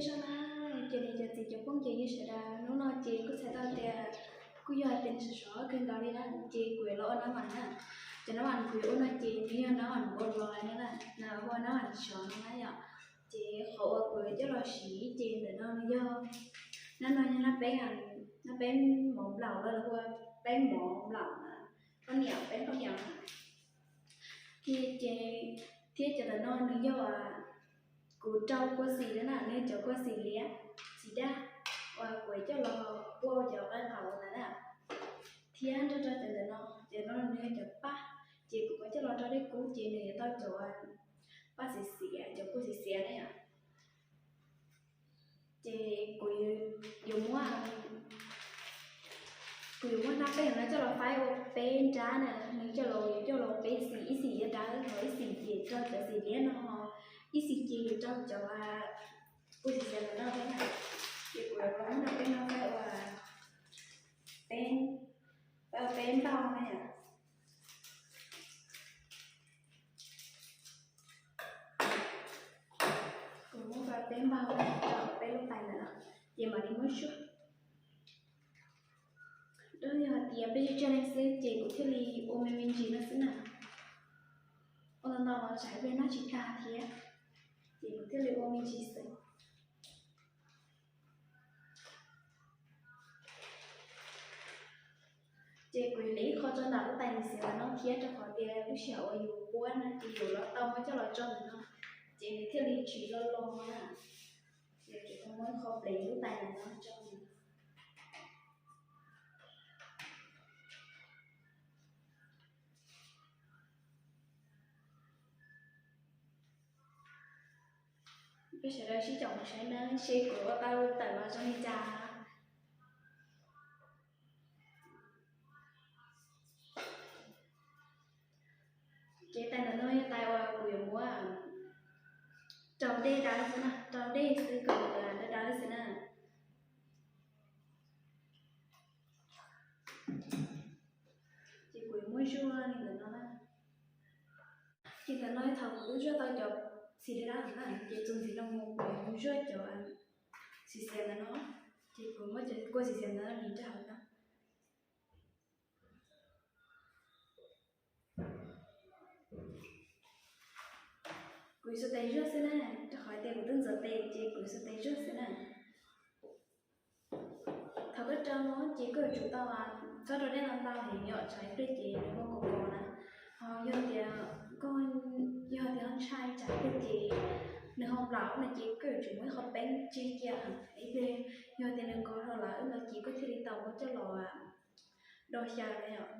Sab na, ces li cov txiv cov phooj ywg sawv daws, hnub no ces kuj txhais tau tias kuj yog tias sov sov kawg nkaus li na, ces kuv yuav los ua nab mas na. Cov nab mas kuv yuav ua no ces nws yog nab mas ua los na, nws hu ua nab mas sov no na yom. Ces qhov uas kuv coj los siv ces ntawm no nws yog, nab no yog nab peeb, nab peeb mov nplaum los hu ua peeb mov nplaum na, poj niam, peeb poj niam na. Thiab ces, thiab cov ntawm no nws yog kuv rau kua xim na, nws yog cov kua xim liab, xim daj, uas kuv coj los puab cov nqaij nqaus ntawd na. Thiab nrog rau cov ntawm no, cov no nws yog cov paj, ces kuv muab coj los rau dej kub ces nws yuav tau cov paj xiav xiav, cov kua xiav xiav na yom. Ces kuv yuav muab, kuv yuav muab nab peeb no coj los faib ua peb nrab na, nws coj los, yuav coj los peb xim, ib xim yuav dawb, ho ib xim ces rau cov xim liab no, ib xim ces yuav rau cov kua xim xiav ntawm no na. Ces kuv yuav muab nab peeb no faib ua peb, faib ua peb npaug na yom. Kuv muab faib peb npaug rau peb lub tais ntawm no, ces mam li muab zuaj. Yog hais tias peb zuaj tsawg leej xwb ces kuv thiaj li ua me me ntsis no xwb na. Ua ntau ntau los tsam ib pliag noj tsis tag thiab, ces kuv thiaj li ua me ntsis xwb. Ces kuv yuav li ib qho rau ntawm lub tais xim xiav ntawm no thiab, rau qhov tias lub sij hawm uas yus puab na ces yus los tau muab coj los tso ntawm no, ces nws thiaj li tsis loj loj na. Ces kuv tau muab ib qho plev lub tais ntawm no tso. Peb sawv daws sib caum mus saib na seb kuv ua tau tawm los zoo li cas. Ces tais ntawm no yog tais uas kuv yuav muab rau dej dawb xwb na, rau dej xwb kom dawb dawb xwb na. Ces kuv yuav muab zuaj li ntawm no na. Ces ntawm no thaum kuv twb zuaj tau cov xim dawb dawb na, ces txuas ntxiv no mus kuv yuav mus zuaj cov xim xiav ntawm no. Ces kuv muab cov kua xim xiav ntawm no nim rau hauv no. Kuv yuav xuas tes zuaj xwb na, rau qhov tias kuv twb ntxuav tes ces kuv yuav xuas tes zuaj xwb na. Thaum koj rau no ces koj yuav tsum tau txhob rau dej ntau ntau heev yom, tsam ib pliag ces nws ho kov kov na. Ho yog tias koj, yog tias ho ntshai tsam ib pliag ces nws ho nplaum no ces koj yuav tsum muab ib qho peeb tseg cia, ib pliag yog tias nws kov dhau lawm no ces koj thiaj li tau muab coj los do xyaw na yom.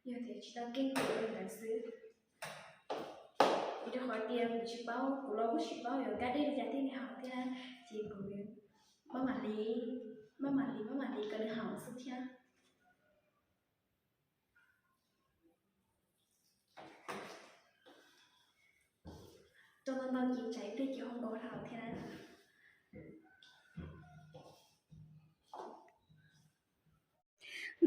Yog tias tsis tau keej ces ua li ntawd xwb. Vim rau qhov tias kuv tsis paub, kuv los kuj tsis paub yuav kab dej li cas thiaj li haum thiab, ces kuv maj mam hliv, maj mam hliv, maj mam hliv kom nws haum xwb thiab. Rau ntau ntau ces tsam ib pliag ces ho nkaus dhau thiab na.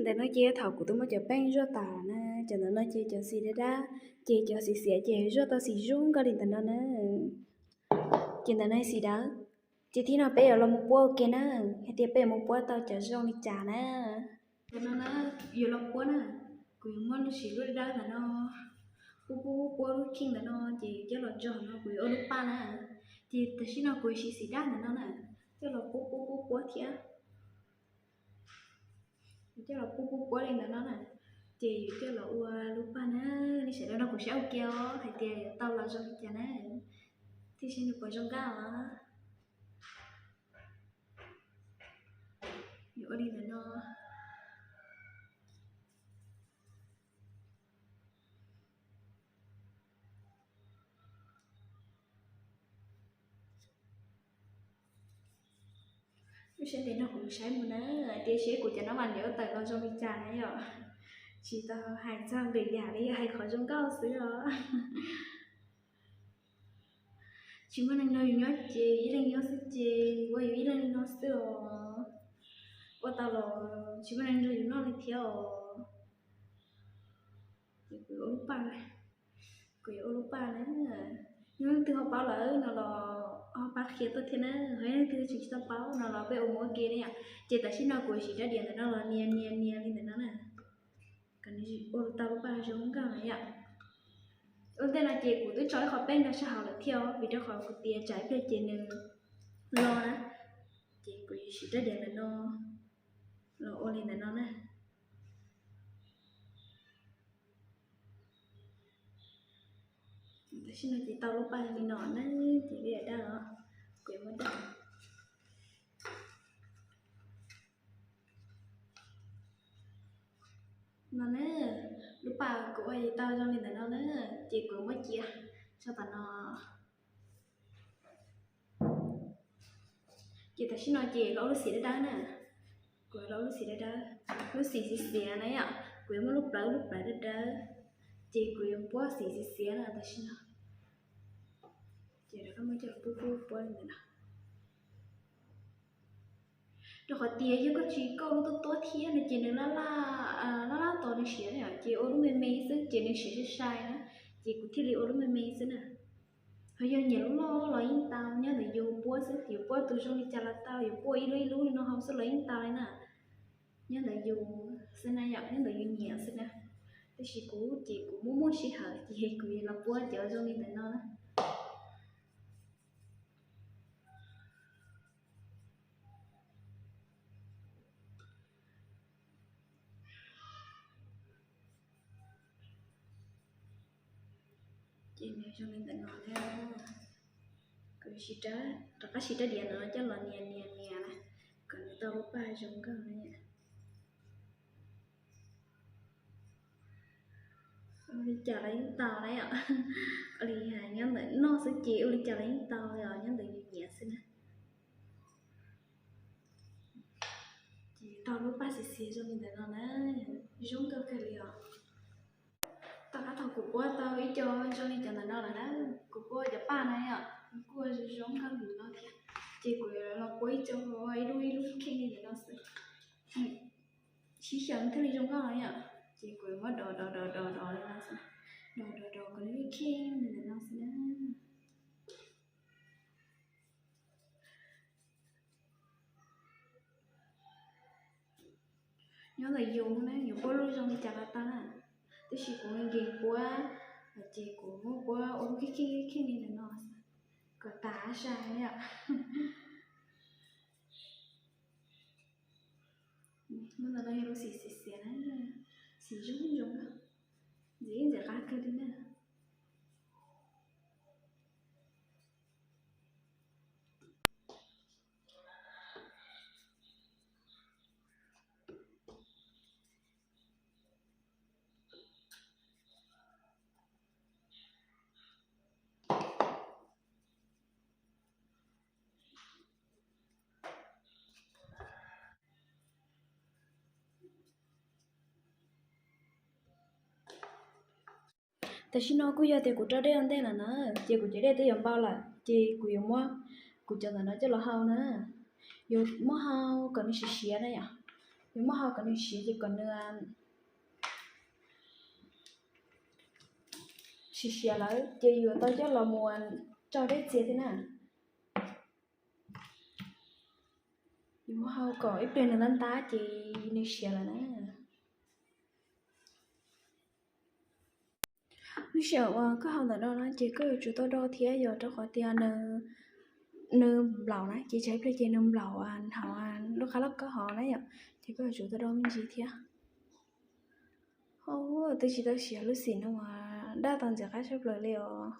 Ntawm no ces thaum kuv twb muab cov peej zuaj tas na, cov ntawm no ces cov xim dab dab, ces cov xim xiav ces zuaj tau xim zoo nkauj li ntawm no na. Ces ntawm no xim dawb, ces thib no peb yuav los mus puab ua ke na, hais tias peb yuav mus puab tau cov zoo li cas na. Ntawm no na, yuav los puab na, kuv yuav muab lub siv lub dawb ntawm no, puab puab puab puab lub kheej ntawm no, ces coj los tso no kuv yuav ua lub paj na. Ces tam sim no kuv yuav siv xim dab ntawm no na, coj los puab puab puab puab thiab. Coj los puab puab puab li ntawm no na, ces yuav coj los ua lub paj na. Nej sawv daws nrog kuv saib ua ke os, hais tias yuav tau los zoo li cas na, thiaj seb nws puas zoo nkauj os. Yuav ua li ntawm no. Lub sij hawm no kuv saib mus na, tias seb kuv cov nab mas yuav tawm los zoo li cas na yom. Tsis tau hais txog lwm yam li, yog hais qhov zoo nkauj xwb os. Tsis muaj neeg nrog yus nyob ces ib leeg nyob xwb ces ua yus ib leeg li no xwb os. Ua tau los tsis muaj neeg nrog yus noj li thiab os. Ces kuv yuav ua lub paj, kuv yuav ua lub paj na. Yog leej twg ho paub lawm no los Pab qhia tuaj thiab na, ho yog leej twg tseem tsis tau paub no los peb ua muab ke na yom. Ces tam sim no kuv siv rab diav ntawm no los nias nias nias li ntawm no na, kom nws ua tau lub paj zoo nkauj no yom. Ua ntej no ces kuv twb tso ib qho peb nrog sab hauv lawm thiab os, vim rau qhov kuv tias tsam ib pliag ces nws lo na. Ces kuv siv rab diav ntawm no los ua li ntawm no na. Tam sim no ces tau lub paj li no na, ces peb yuav dab los, kuv yuav muab dab no na. Lub paj kuv ua tau zoo li ntawm no na, ces kuv muab cia tso tom no. Ces tam sim no ces los ua lub xim dawb dawb na. Kuv los ua lub xim dawb dawb, lub xim xiav xiav na yom. Kuv yuav muab lub plawv lub plawv dawb dawb, ces kuv yuav puab xim xiav xiav na tam sim no. Ces rov qab muab coj los puab puab puab li ntawm no. Rau qhov tias yog koj tsis kauj lub tuab tuab thiab no ces nws laj laj, laj laj tos nws siav na yom, ces ua lub me me xwb ces nws siav sai sai na, ces kuv thiaj li ua lub me me xwb na. Ho yog nyiam lub loj los yeej tau, nyob ntawm yus puab xwb, yus puab tus zoo li cas los tau, yus puab ib lub ib lub li no hauv xwb los yeej tau li na. Nyob ntawm yus xwb na yom, nyob ntawm yus nyiam xwb na. Tab sis kuv ces kuv muaj muaj sij hawm ces kuv los puab cov zoo li ntawm no na. Ces nws zoo li ntawm no na. Kuv rov qab siv rab diav no coj los nias nias nias na, kom nws tau lub paj zoo nkauj na. Ua li cas los yeej tau na yom. Ua li nyob ntawm noj xwb ces ua li cas los yeej tau os, nyob ntawm yus nyiam xwb na. Ces tau lub paj xiav xiav zoo li ntawm no na, zoo nkauj kawg li os. Tom qab thaum kuv puab tau ib co zoo li cov ntawm no lawm na, kuv puab cov paj na yom, kuj zoo nkauj li no thiab. Ces kuv los puab ib co ib lub ib lub kheej li ntawm no xwb. Sib xyaw thiaj li zoo nkauj no yom. Ces kuv muab dov dov dov dov dov li no xwb, dov dov dov kom nws kheej li ntawm no xwb na. Nyob ntawm yus na, yus puab lub zoo li cas los tau na. Tab sis kuv nkees puab, ces kuv muab puab ua lub kheej kheej li ntawm no, kom tas sai na yom. Lub ntawm no yog lub xim xiav xiav na, xim zoo zoo, ntxim ntxim qab kawg li na. Tam sim no kuj yog tias kuv rau dej ua ntej lawm na, ces kuv cov dej twb yuav npau lawm, ces kuv yuav muab kuv cov ntawm no coj los hau na. Yuav muab hau kom nws siav siav na yom. Yuav muab hau kom nws siav ces kom nws siav siav lawm ces yuav tau coj los mus tsau dej txias thiab na. Yuav muab hau kom ib pliag nws ntab ntab ces nws siav lawm na. Lub sij hawm uas koj hau ntawm no na ces koj yuav tsum tau do thiab yom, rau qhov tias nws nplaum na, ces tsam ib pliag ces nws nplaum hauv lub qab loj koj hauv na yom, ces koj yuav tsum tau do me ntsis thiab. Twb tsis tau siav lub xim no mas daj tau ntxim qab tshaj plaws li os.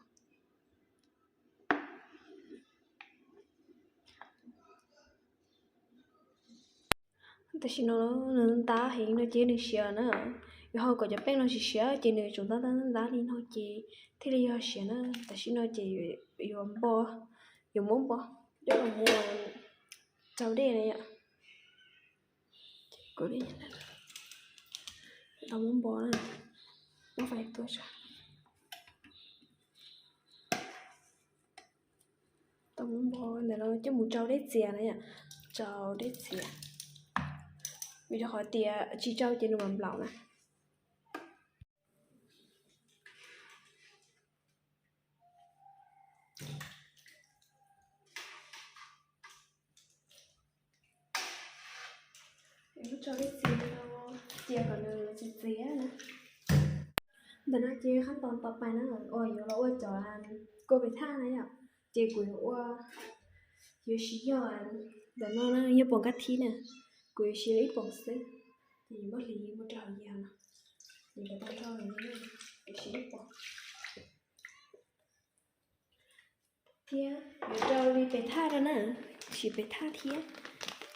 Tam sim no nws ntab heev no ces nws siav na. Yuav hau kom cov peej no siav siav ces nws tsum ntab ntab ntab li no ces thiaj li yog siav na. Tam sim no ces yuav npo, yuav muab npo coj los mus tsau dej na yom. Tau muab npo na, muab fais tuaj tso. Tau muab npo ntawm no coj mus tsau dej txias na yom, tsau dej txias. Vim rau qhov tias tsis tsau ces nws mam nplaum na. Tso ib txiv no, cia kom nws txias txias na. Ntawm no ces qhab tos tau pais na, uas yuav los ua cov kua pes thaj na yom. Ces kuv yuav ua, yuav siv yog ntawm no na, yog poom kab thib na, kuv yuav siv ib poom xwb, ces yuav muab hliv mus rau hauv yog no, ces rau tau rau no, kuv siv ib poom. Thiab yuav rau li pes thaj rau na, siv pes thaj thiab.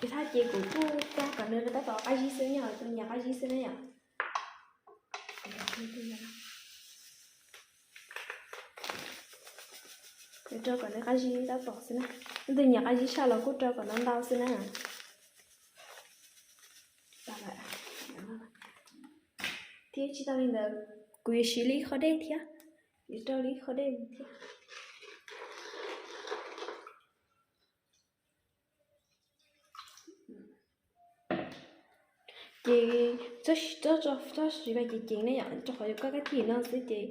Pes thaj ces kuv kuj cab kom nws tab tom qab zib xwb, nyias qab zib xwb na yom. Yuav rau kom nws qab zib tab tom xwb na. Leej twg nyiam qab zib tshaj los kuj rau kom ntau ntau xwb na. Thiab tsis tas li ntawd, kuv yuav siv li ib qho dej thiab, yuav rau li ib qho dej thiab. Ces txhob tso, txhob siv fais ceev ceev ne yom, rau qhov yuav koj kab thij no xwb ces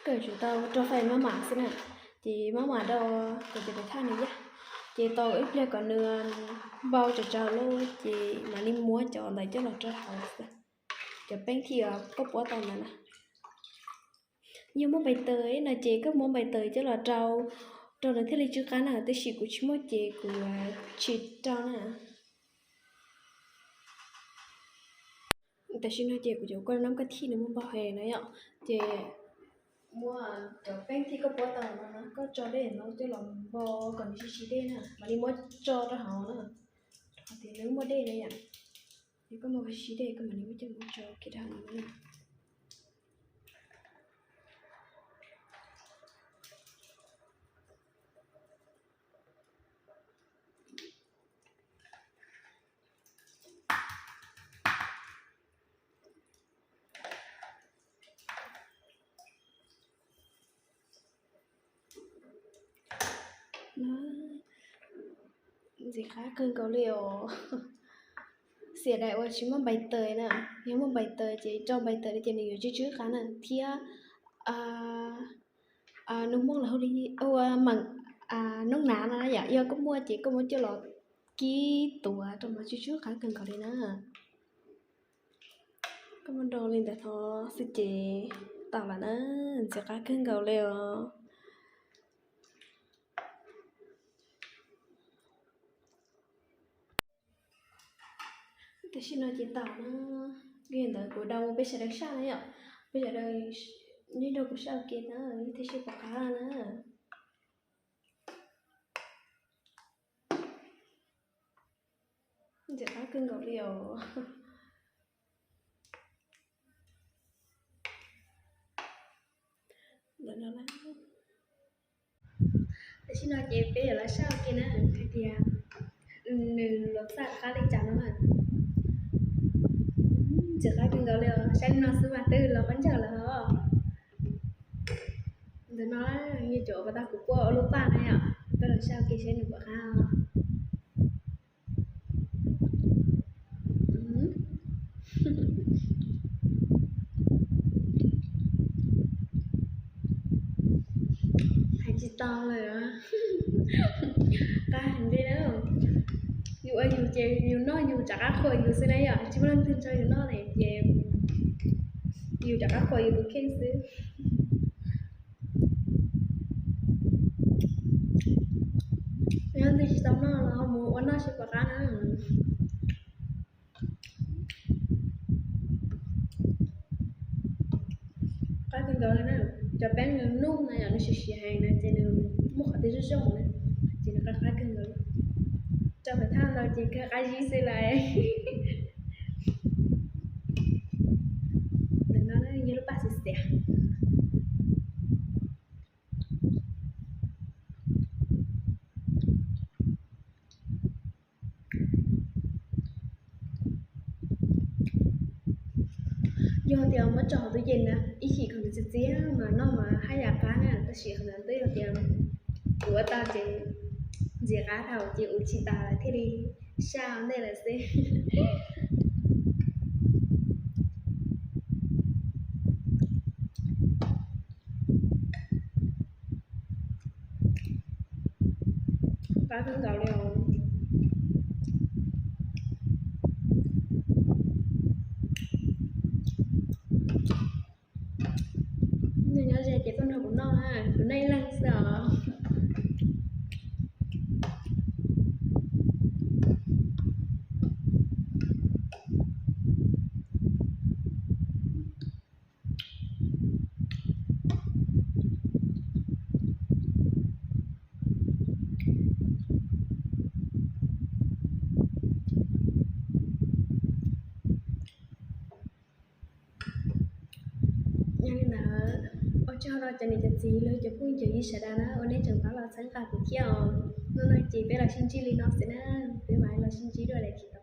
koj yuav tsum tau rau fais maj mam xwb na. Ces maj mam rau kom cov pes thaj nws yaj, ces tau ib pliag kom nws npau tsawv tsawv lawm ces mam li muab cov ntawd coj los rau hauv xwb. Cov peeb thij koj puab tau ntawd na. Yog muaj npais taws no ces koj muab npais taws coj los rau, rau nws thiaj li tsw qab na, tab sis kuv tsis muaj ces kuv tsis rau na. Tam sim no ces kuv cov kua nab kab thij nws muaj npau heev na yom, ces muab cov peeb thij koj puab tau no koj tso dej no coj los npau kom nws sib sib dej na, mam li muab tso rau hauv na, rau qhov tias nws muaj dej na yom. Ces koj muab sib sib dej koj mam li muab coj mus tso kiag rau hauv no na. Ntxim qab kawg nkaus li os. Xiam dais uas tsis muaj npais taws na, yog muaj npais taws ces rau npais taws li ces nws yuav tsw tsw qab na thiab. Nws muaj lawm hu li ua meem noob nav no yom, yog koj muaj ces koj muab coj los kib tuav rau mas tsw tsw qab kawg nkaus li na. Koj muab rau li ntawd no xwb ces tau lawm na, ntxim qab kawg nkaus li os. Tam sim no ces tau na, li ntawd kuv daus mus peb sawv daws saj na yom, peb sawv daws nyob nrog kuv saj ua ke na, thiaj saj pom qab na. Ntxim qab kawg nkaus li os. Tam sim no ces peb yuav los saj ua ke na, hais tias nws los txaj qab li cas no na. Ntxim qab kawg nkaus li os, saib li no xwb mas twb los qab ntsawg lawm os. Ntawm no yog cov uas tau kuv puab ua lub paj na yom, peb los saj ua ke saib nws pom qab os. Hais tsis tau lawm, qab heev li na. Yus ua yus ces yus noj yus rov qab qhuas yus xwb na yom, tsis muaj leej twg nrog yus noj ne ces yus rov qab qhuas yus tus kheej xwb. Yog leej twg tsis tau noj los mus ua noj seb puas qab na. Qab kawg nkaus li na, cov peeb nws nuj na yom, nws siav siav heev na ces nws muaj qhov twg zoo zoo na, ces nws qab qab kawg nkaus li. Rau pem thaj ntau ces kawg qab zib xwb lawm. Ntawm no yog lub paj xiav xiav. Yog tias muab tso hauv tub yees na, ib chim kom nws txias txias mas noj mas haj yam qab na, tab sis qhov ntawd twb yog tias kuv ua tau ces ntxim qab dhau ces ua tsis tas lawm thiaj li saj ua ntej lawm xwb. Qab kawg nkaus li os. Nws nyob ze ces tuaj nrog kuv noj na, kuv noj ib leeg xwb os. Yog li ntawd, ua tsaug rau cov niam cov txiv los cov phooj ywg sawv daws na uas nej tseem pab los txhawb nqa kuv thiab os. Hnub no ces peb los sib ntsib li no xwb na, peb mam los sib ntsib dua daim video.